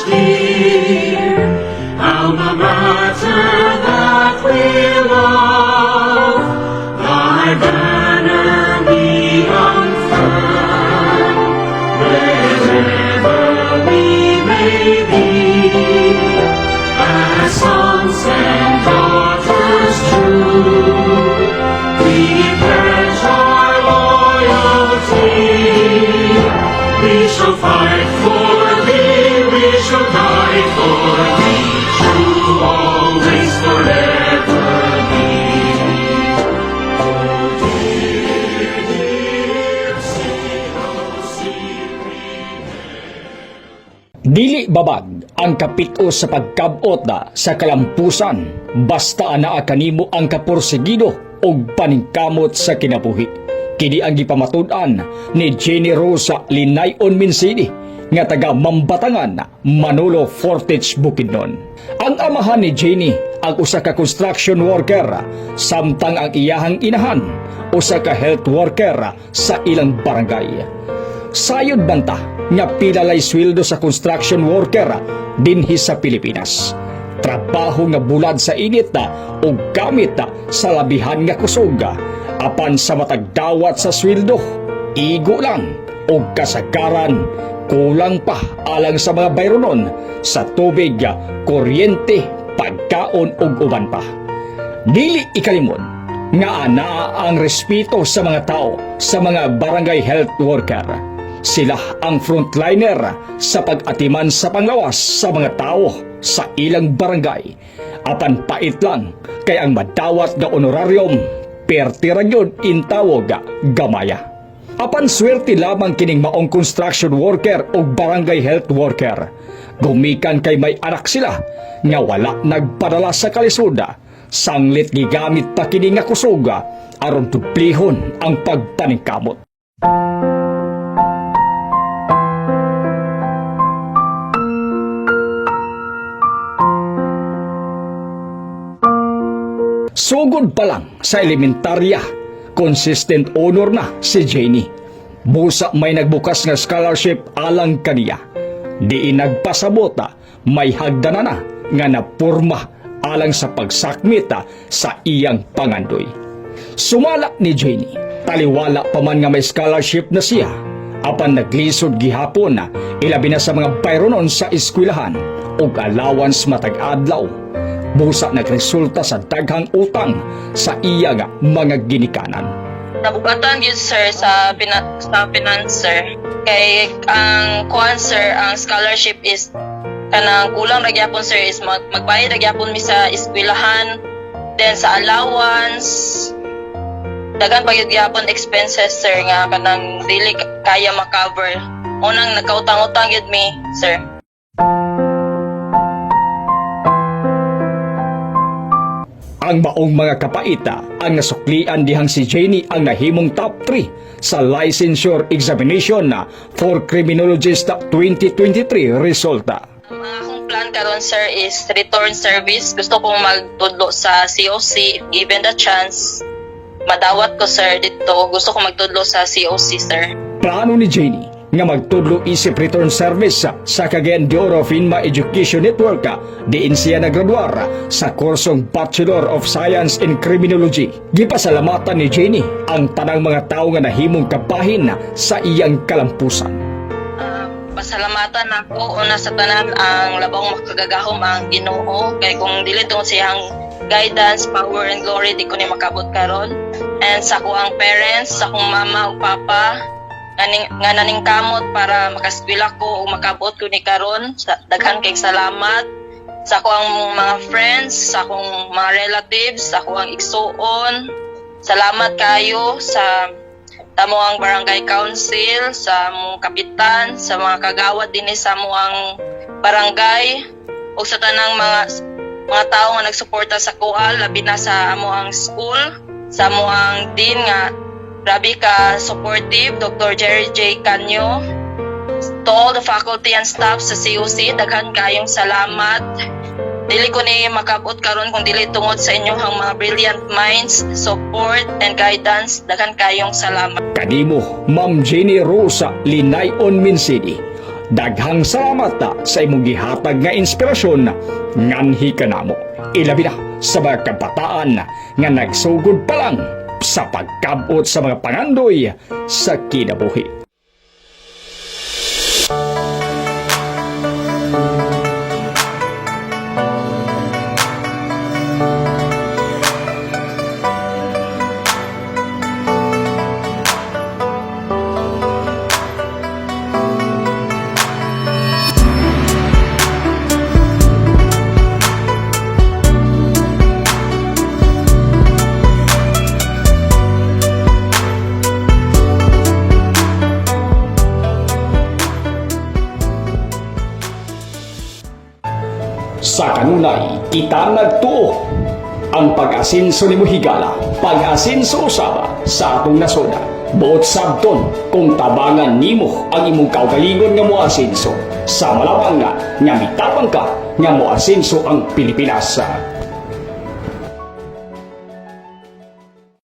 Dear, alma mater that we love, thy banner we unfurl, wherever we may be, as sons and daughters true, we pledge our loyalty. We shall fight for thee, we shall die for thee, true always, forever be. Oh dear, dear COC. Dili babag ang kapit-o sa pagkabot na sa kalampusan, basta anaa kanimo ang kapursigido ug paningkamot sa kinabuhi. Kini ang gipamatud-an ni Jenny Rosa Linayon Minsini nga taga Mambatangan, Manolo Fortich, Bukidnon. Ang amahan ni Jenny ang usa ka construction worker, samtang ang iyahang inahan usa ka health worker sa ilang barangay. Sayod banta nga pilalay sweldo sa construction worker dinhi sa Pilipinas. Trabaho nga bulad sa init na o gamit na sa labihan nga kusog. Apan sa matag dawat sa sweldo, igo lang o kasagaran kulang pa alang sa mga bayronon sa tubig, kuryente, pagkaon ug uban pa. Dili ikalimod nga anaa ang respeto sa mga tao sa mga barangay health worker. Sila ang frontliner sa pag-atiman sa panglawas sa mga tao sa ilang barangay. Apan pait lang kay ang madawat nga honorarium perti ra gyud intawog gamaya. Apan swerte lamang kining maong construction worker o barangay health worker. Gumikan kay may anak sila nga wala nagpadala sa kalisoda. Sanglit gigamit pa kini nga kusoga aron duplihon ang pagpaningkamot. Sugod pa lang sa elementarya, consistent honor na si Jenny. Busa may nagbukas nga scholarship alang kaniya. Diin nagpasabot may hagdana na nga napurma alang sa pagsakmit sa iyang pangandoy. Sumala ni Jenny, taliwala pa man nga may scholarship na siya, apan naglisod gihapon na ilabi na sa mga bayronon sa eskwelahan ug allowance matag adlaw. Busa nagresulta sa daghang utang sa iya nga mga ginikanan. Nabugatan gyud, sir, sa finance, sir. Kay ang kuan, sir, ang scholarship is kanang kulang ra gyapon, sir, is magbayad ra gyapon mi sa eskwelahan, then sa allowance, daghan pa gyud gyapon expenses, sir, nga kanang dili kaya ma-cover. Unang nagkautang-utang gyud mi, sir. Ang maong mga kapaita ang nasuklian dihang si Jenny ang nahimong top 3 sa licensure examination na for criminologist 2023 resulta. Ang akong plan karon, sir, is return service. Gusto kong magtudlo sa COC if given the chance. Madawat ko, sir, dito. Gusto kong magtudlo sa COC, sir. Plano ni Jenny nga magtudlo isip return service sa Cagayan de Oro Phinma Education Network, diin siya nagraduar sa kursong Bachelor of Science in Criminology. Gipasalamatan ni Jenny ang tanang mga tawo nga nahimong kabahin sa iyang kalampusan. Pasalamatan ako una sa tanan ang labawng makagagahom, ang Ginoo, kay kung dili tungod sa iyang guidance, power and glory, di ko ni makabot karon. And sa akoang parents, sa akong mama ug papa nga naningkamot para makaskwela ko ug makabot ko ni karon, daghan kay salamat. Sa akoang mga friends, sa akong mga relatives, sa akoang igsuon, salamat kayo. Sa tamo ang barangay council, sa among kapitan, sa mga kagawad dinhi sa amoang barangay ug sa tanang mga tao nga nagsuporta sa kuha, labi na sa amoang school, sa amoang dean nga grabe ka supportive, Dr. Jerry J. Canyo. To all the faculty and staff sa COC, daghan kayong salamat. Dili ko ni makabot karon kung dili tungod sa inyong mga brilliant minds, support and guidance. Daghan kayong salamat. Kanimo, Ma'am Jenny Rosa Linayon Minsini. Daghang salamat ta sa imong gihatag nga inspirasyon nganhi kanamo. Ilabi na sa mga kabataan nga nagsugod pa lang sa pagkabot sa mga pangandoy sa kinabuhi. Sa kanunay, kita nagtuo ang pag-asinso ni Muhigala, pag-asinso usaba sa atong nasoda. Buot sabton kung tabangan nimo ang imong kaugalingon nga moasinso. Sa malawang nga, nga mitabang ka nga moasinso ang Pilipinas.